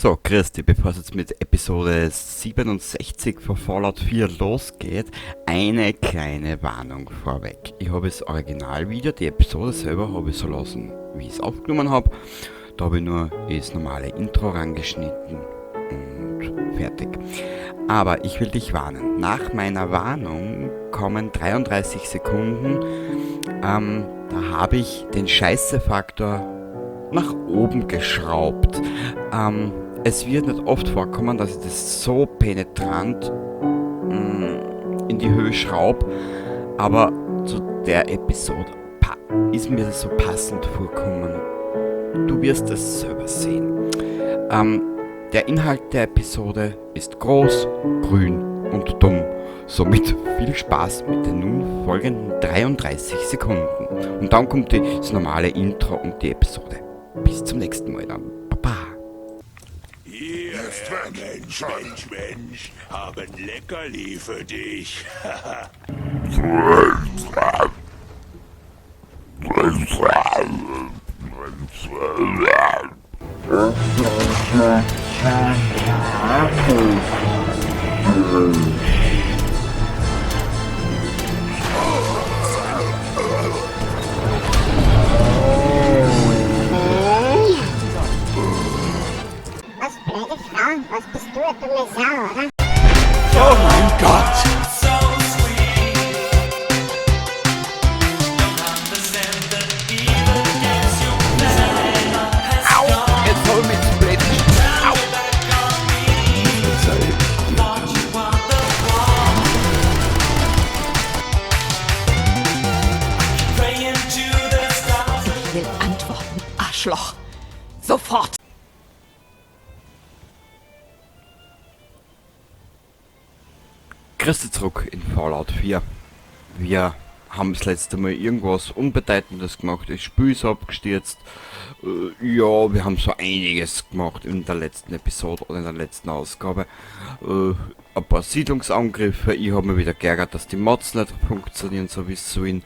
So, Christi, bevor es jetzt mit Episode 67 von Fallout 4 losgeht, eine kleine Warnung vorweg. Ich habe das Originalvideo, die Episode selber habe ich so lassen, wie ich es aufgenommen habe. Da habe ich nur das normale Intro rangeschnitten und fertig. Aber ich will dich warnen. Nach meiner Warnung kommen 33 Sekunden. Da habe ich den Scheiße-Faktor nach oben geschraubt. Es wird nicht oft vorkommen, dass ich das so penetrant in die Höhe schraub, aber zu der Episode ist mir das so passend vorgekommen. Du wirst es selber sehen. Der Inhalt der Episode ist groß, grün und dumm. Somit viel Spaß mit den nun folgenden 33 Sekunden. Und dann kommt das normale Intro und die Episode. Bis zum nächsten Mal dann. Baba. Hier, Ist weg. Mensch, Schade. Mensch, Mensch, haben Leckerli für dich. Was, blöde Frau? Was bist du, eine dumme Sau, oder? Oh mein Gott! Au! Jetzt hab ich mich zu blöd. Au! Ich will antworten, Arschloch. Sofort! Christi zurück in Fallout 4. Wir haben das letzte Mal irgendwas Unbedeutendes gemacht. Das Spiel ist abgestürzt. Ja, wir haben so einiges gemacht in der letzten Episode oder in der letzten Ausgabe. Ein paar Siedlungsangriffe. Ich hab mich wieder geärgert, dass die Mods nicht funktionieren, so wie es sollen.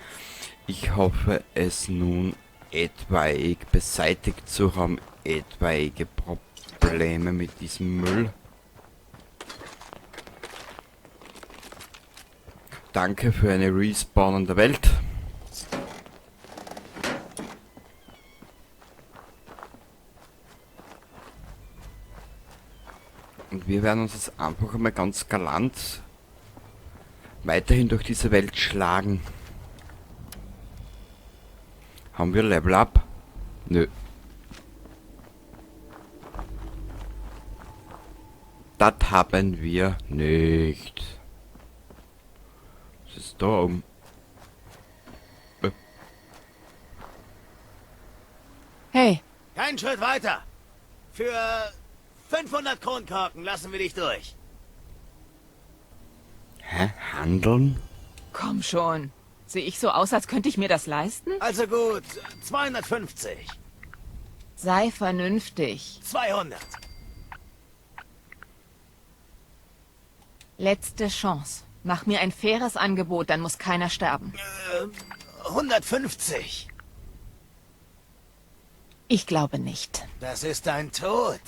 Ich hoffe, es nun etwaig beseitigt zu haben, etwaige Probleme mit diesem Müll. Danke für eine Respawn in der Welt. Und wir werden uns jetzt einfach einmal ganz galant weiterhin durch diese Welt schlagen. Haben wir Level Up? Nö. Das haben wir nicht. Was ist da oben? Hey. Keinen Schritt weiter. Für 500 Kronkorken lassen wir dich durch. Hä? Handeln? Komm schon. Sehe ich so aus, als könnte ich mir das leisten? Also gut, 250. Sei vernünftig. 200. Letzte Chance. Mach mir ein faires Angebot, dann muss keiner sterben. 150. Ich glaube nicht. Das ist dein Tod.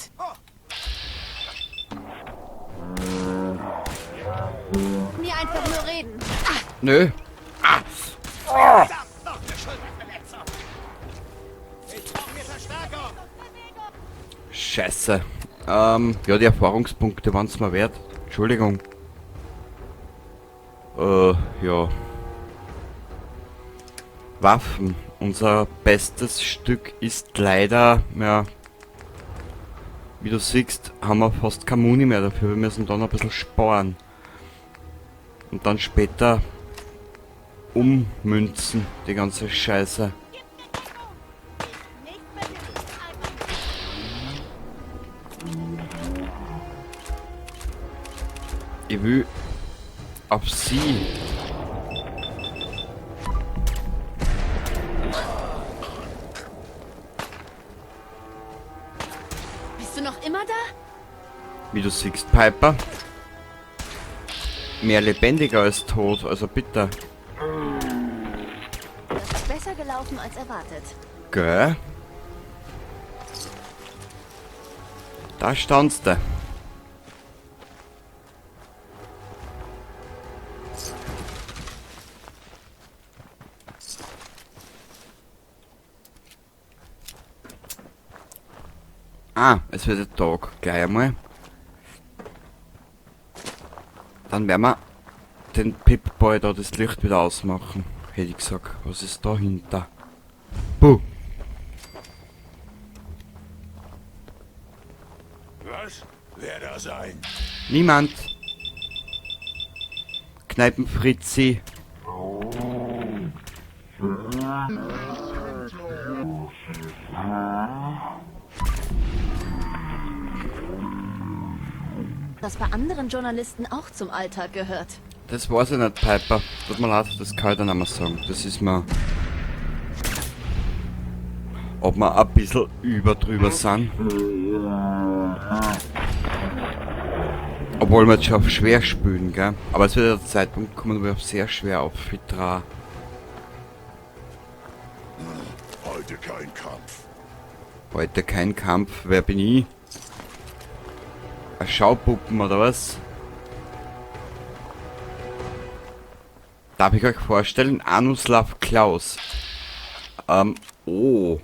Mir einfach nur reden. Ah. Nö. Ah. Verdammt, noch eine Schulterverletzung. Ich brauche mir Verstärkung. Scheiße. Ja, die Erfahrungspunkte waren's mir wert. Entschuldigung. Ja. Waffen. Unser bestes Stück ist leider, ja, wie du siehst, haben wir fast keine Muni mehr dafür. Wir müssen dann ein bisschen sparen. Und dann später ummünzen, die ganze Scheiße. Ich will auf sie. Bist du noch immer da? Wie du siehst, Piper. Mehr lebendiger als tot, also bitte. Das ist besser gelaufen als erwartet. Gell? Da staunst du. Ah, es wird der Tag gleich einmal. Dann werden wir den Pip-Boy da das Licht wieder ausmachen. Hätte ich gesagt. Was ist dahinter? Buh. Was? Wer da sein? Niemand. Kneipenfritzi. Das bei anderen Journalisten auch zum Alltag gehört. Das weiß ich nicht, Piper. Tut mir leid, das kann ich dann nicht mehr sagen. Das ist mir... Ob wir ein bisschen über drüber sind. Obwohl wir jetzt schon auf schwer spülen, gell? Aber es wird ja der Zeitpunkt kommen, wo ich auf sehr schwer auf Fitra. Heute kein Kampf. Heute kein Kampf. Wer bin ich? Ein Schaupuppen oder was? Darf ich euch vorstellen? Anuslav Klaus. Oh.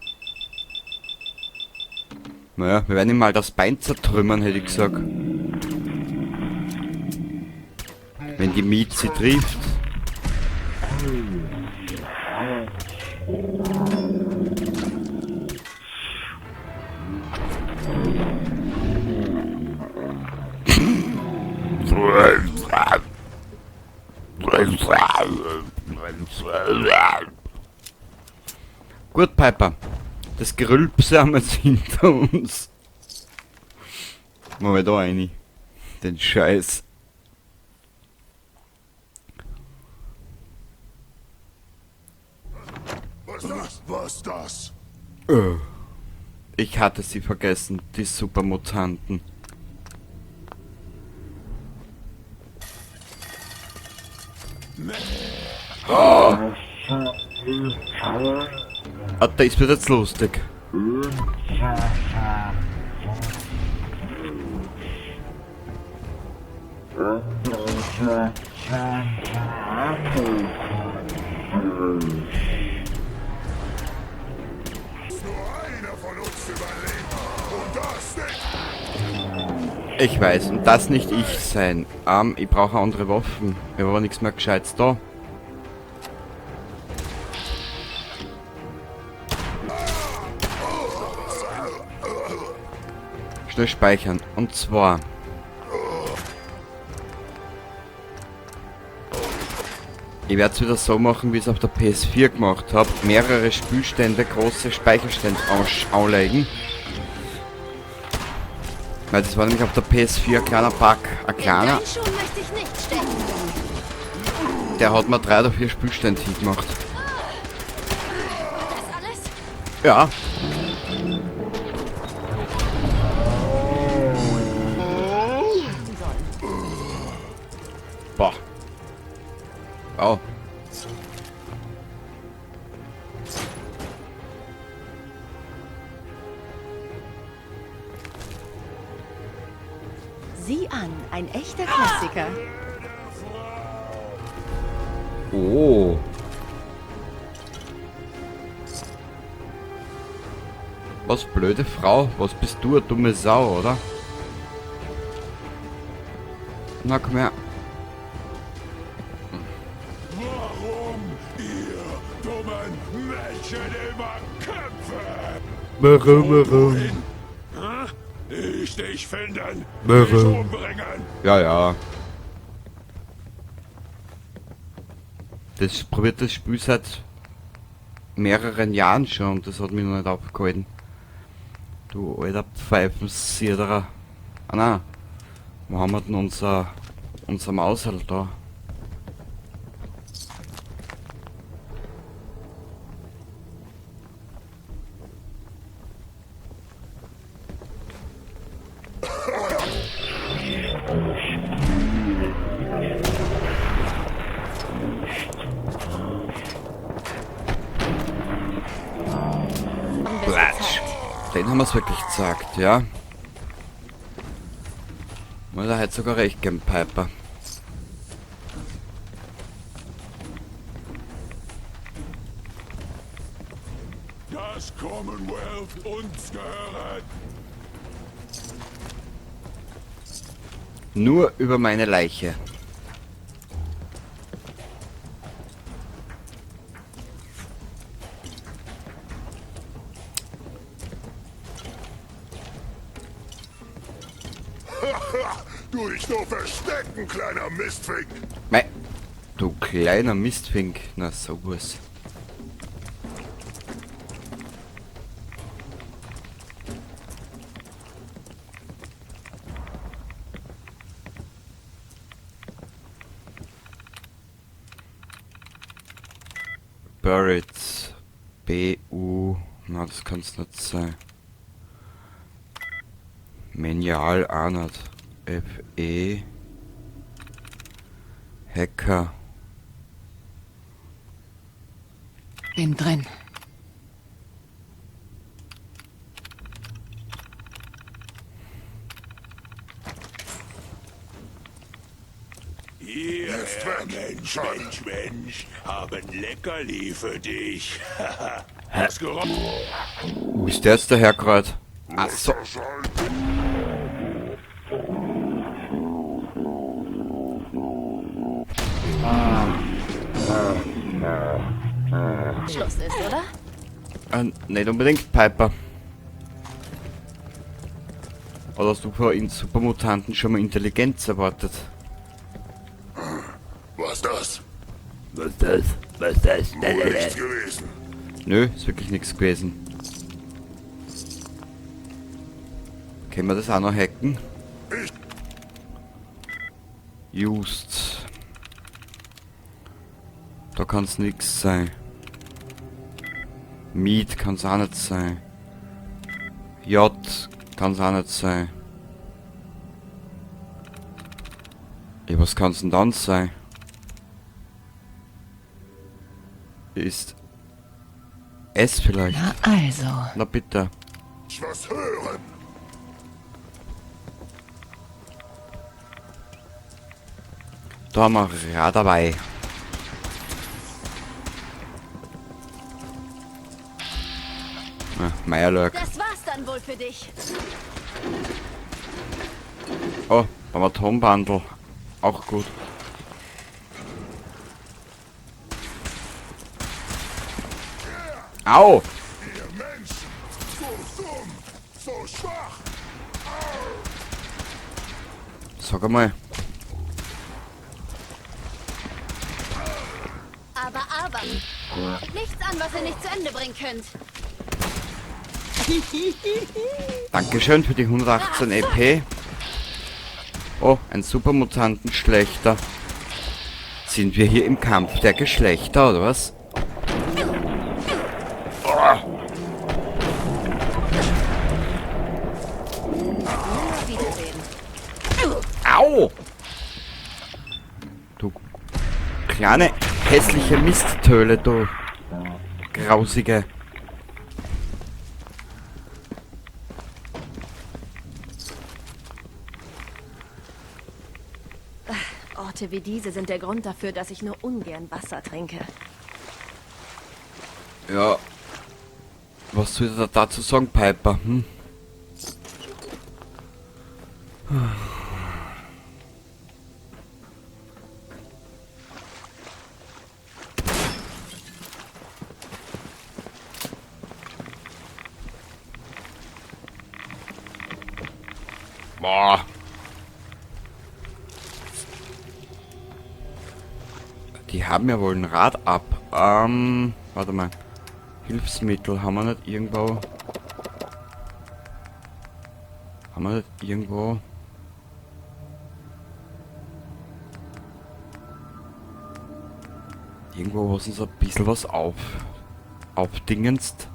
Naja, wir werden ihm mal das Bein zertrümmern, hätte ich gesagt. Wenn die Miet sie trifft. Gut, Piper. Das Gerülpse haben wir jetzt hinter uns. Machen wir da rein. Den Scheiß. Was das? Was das? Ich hatte sie vergessen, die Supermutanten. Oh. Ah, das wird jetzt lustig. Nur einer von uns überlebt. Und das nicht. Ich weiß, und das nicht ich sein. Ich brauche andere Waffen. Ich habe aber nichts mehr Gescheites da. Schnell speichern. Und zwar... Ich werde es wieder so machen, wie ich es auf der PS4 gemacht habe. Mehrere Spielstände, große Speicherstände anlegen. Weil das war nämlich auf der PS4 ein kleiner Bug. Ein kleiner. In deinen Schuhen möchte ich nicht stecken. Der hat mir 3 oder 4 Spielstände hingemacht. War das alles? Ja. Boah. Au. Sieh an, ein echter Klassiker. Oh. Was blöde Frau, was bist du, eine dumme Sau, oder? Na komm her. Warum ihr dummen Menschen immer kämpfen? Warum, warum? Ich dich finden, Warum? dich umbringen. Ja, ja. Das probiert das Spiel seit mehreren Jahren schon und das hat mich noch nicht aufgehalten. Du alter Pfeifensiederer. Ah nein. Wo haben wir denn unser Mauserl da? Platsch. Den haben wir's wirklich gezeigt, ja. Muss er halt sogar recht geben, Piper. Das Commonwealth uns gehört. Nur über meine Leiche. Du dich nur verstecken, kleiner Mistfink. Mei, du kleiner Mistfink. Na sowas. Buried. B-U. Na, das kann's nicht sein. Menial auch nicht. F-E. Hacker. Bin drin. Hier, Mensch, Mensch, Mensch, haben Leckerli für dich. Das Geräusch. Wo ist der jetzt dahergerollt? Ach so. Schluss ist, oder? Nicht unbedingt, Piper. Oder hast du vor in Supermutanten schon mal Intelligenz erwartet? Was das? Was das? Was das? Wohl nichts gewesen. Nö, ist wirklich nichts gewesen. Können wir das auch noch hacken? Just. Da kann's nix sein. Meat kann's auch nicht sein. J kann's auch nicht sein. Ja, was kann's denn dann sein? Ist S vielleicht? Na also. Na bitte. Ich was hören. Da haben wir Rad dabei. Na, Meierlurk. Das war's dann wohl für dich. Oh, beim Atombundle. Auch gut. Au! Ihr Menschen, so dumm, so schwach. Sag einmal. Aber. Nichts an, was ihr nicht zu Ende bringen könnt. Dankeschön für die 118 EP. Oh, ein Supermutantenschlechter. Sind wir hier im Kampf der Geschlechter, oder was? Oh. Au! Du kleine, hässliche Misttöle, du grausige. Orte wie diese sind der Grund dafür, dass ich nur ungern Wasser trinke. Ja. Was soll ich da dazu sagen, Piper? Hm? Boah. Die haben ja wohl ein Rad ab. Warte mal. Hilfsmittel haben wir nicht irgendwo? Haben wir nicht irgendwo? Irgendwo, was uns ein bisschen was aufdingenst.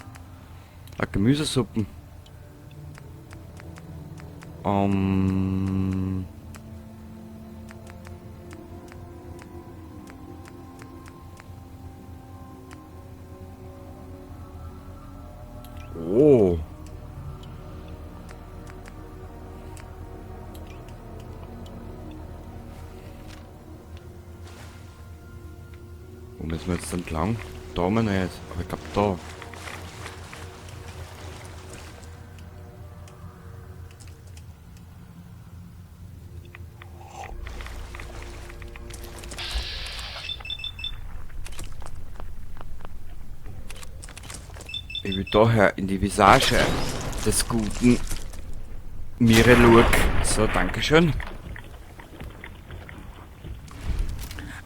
Ah, Gemüsesuppen. Oh. Müssen wir jetzt entlang? Da mal nicht, aber ich glaub da. Ich will daher in die Visage des guten Mirelurk. So, dankeschön.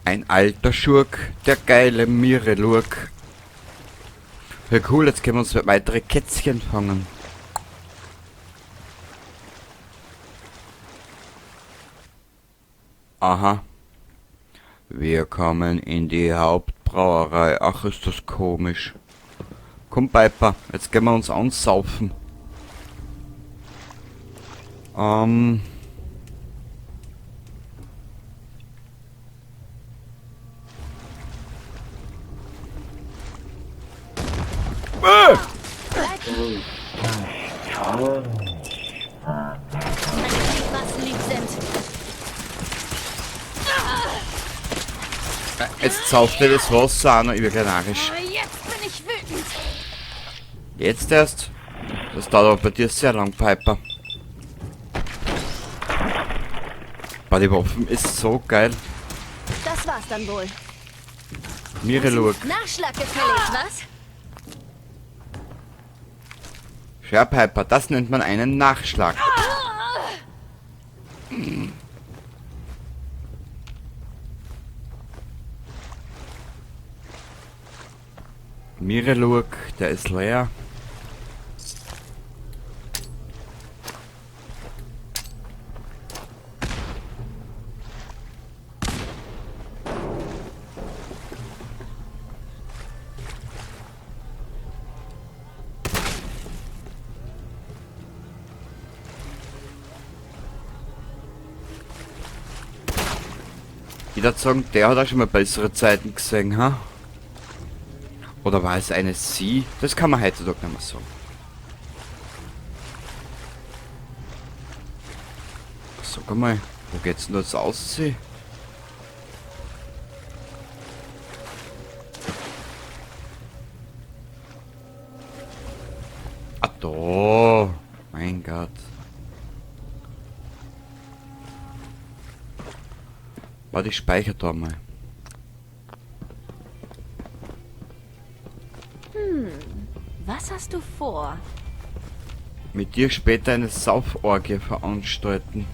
Ein alter Schurk, der geile Mirelurk. Ja cool, jetzt können wir uns weitere Kätzchen fangen. Aha. Wir kommen in die Hauptbrauerei. Ach, ist das komisch. Komm, Piper, jetzt gehen wir uns ansaufen. Jetzt sauft er das Wasser auch noch über narrisch. Jetzt bin ich wütend. Jetzt erst? Das dauert aber bei dir sehr lang, Piper. Bei den Waffen ist so geil. Das war's dann wohl. Mirelurk. Nachschlag gefällig, was? Schau, Piper, das nennt man einen Nachschlag. Mirelurk, der ist leer. Ich würd sagen, der hat auch schon mal bessere Zeiten gesehen, ha? Oder war es eine Sie? Das kann man heutzutage nicht mehr sagen. Sag mal, wo geht's denn da jetzt aus? Ah, da! Mein Gott. Warte, ich speichere da mal. Was hast du vor? Mit dir später eine Sauforgie veranstalten.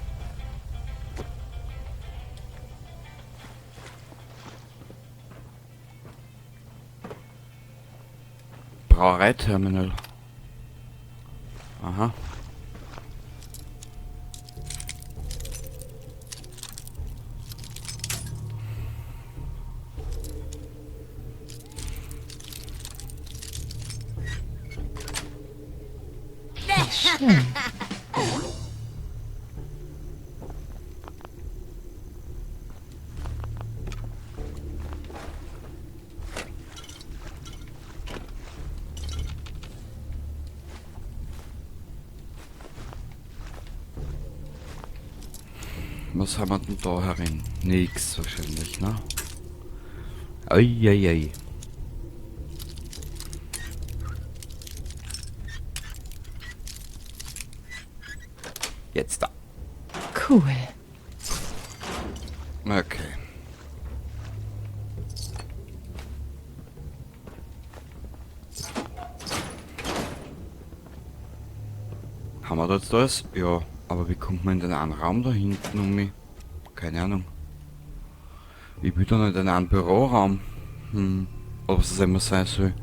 Brauereiterminal. Aha. Was haben wir denn da herin? Nix wahrscheinlich, ne? Eieiei. Jetzt da. Cool. Okay. Haben wir da jetzt alles? Ja, aber wie kommt man in den einen Raum da hinten um mich? Keine Ahnung. Ich will da nicht in einen Büroraum. Ob es das immer sein soll.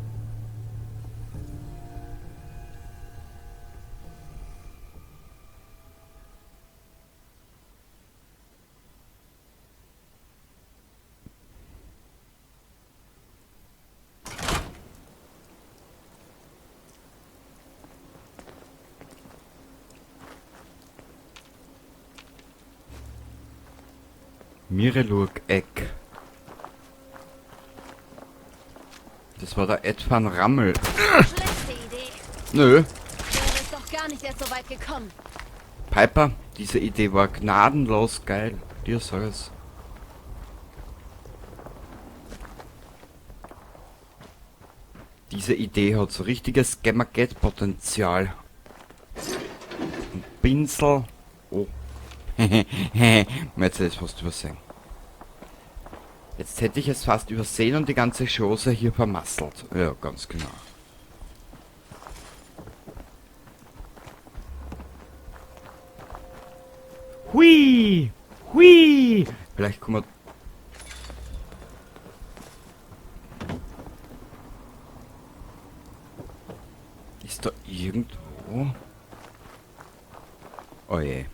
Mirelurk-Eck. Das war der Ed van Rammel. Schlechte Idee. Nö. Wäre es doch gar nicht erst so weit gekommen. Piper, diese Idee war gnadenlos geil. Dir sag es. Diese Idee hat so richtiges Gamergate-Potenzial. Ein Pinsel. Oh. Jetzt hätte ich es fast übersehen. Jetzt hätte ich es fast übersehen und die ganze Chose hier vermasselt. Ja, ganz genau. Hui! Hui! Vielleicht kommen wir... Ist da irgendwo... Oh je.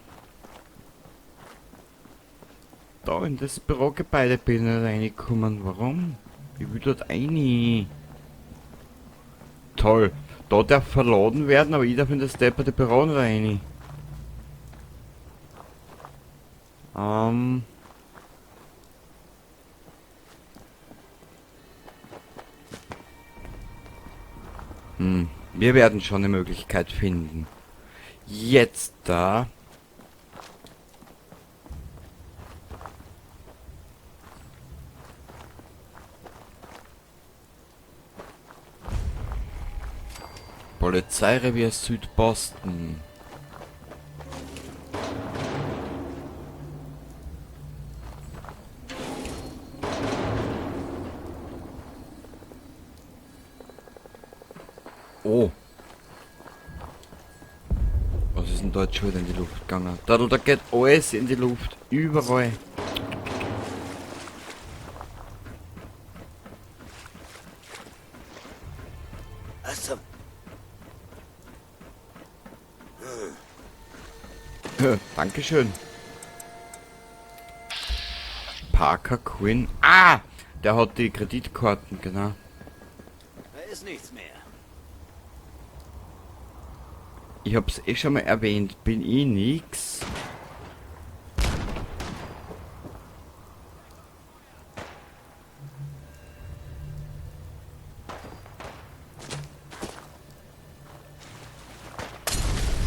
Da in das Bürogebäude bin ich nicht reingekommen. Warum? Ich will dort rein. Toll. Da darf verladen werden, aber ich darf in das depperte Büro nicht rein. Wir werden schon eine Möglichkeit finden. Jetzt da. Polizeirevier Südboston. Oh. Was ist denn da jetzt schon wieder in die Luft gegangen? Da geht alles in die Luft. Überall. Was zum... Dankeschön. Parker Quinn. Ah! Der hat die Kreditkarten, genau. Da ist nichts mehr. Ich hab's eh schon mal erwähnt, bin ich nix.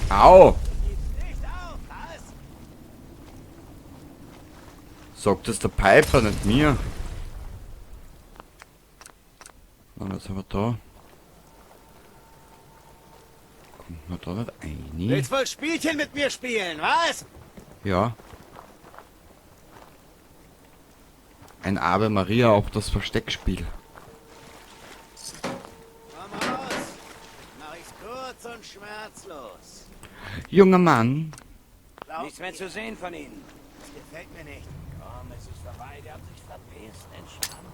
Au! Sagt das der Piper, nicht mir. Na, was haben wir da? Kommt man da nicht rein? Willst wohl Spielchen mit mir spielen, was? Ja. Ein Ave Maria auf das Versteckspiel. Komm raus. Mach ich's kurz und schmerzlos. Junger Mann. Glaub Nichts mehr zu sehen von Ihnen. Das gefällt mir nicht. Komm, es ist vorbei. Der hat sich verpisst. Entspann dich.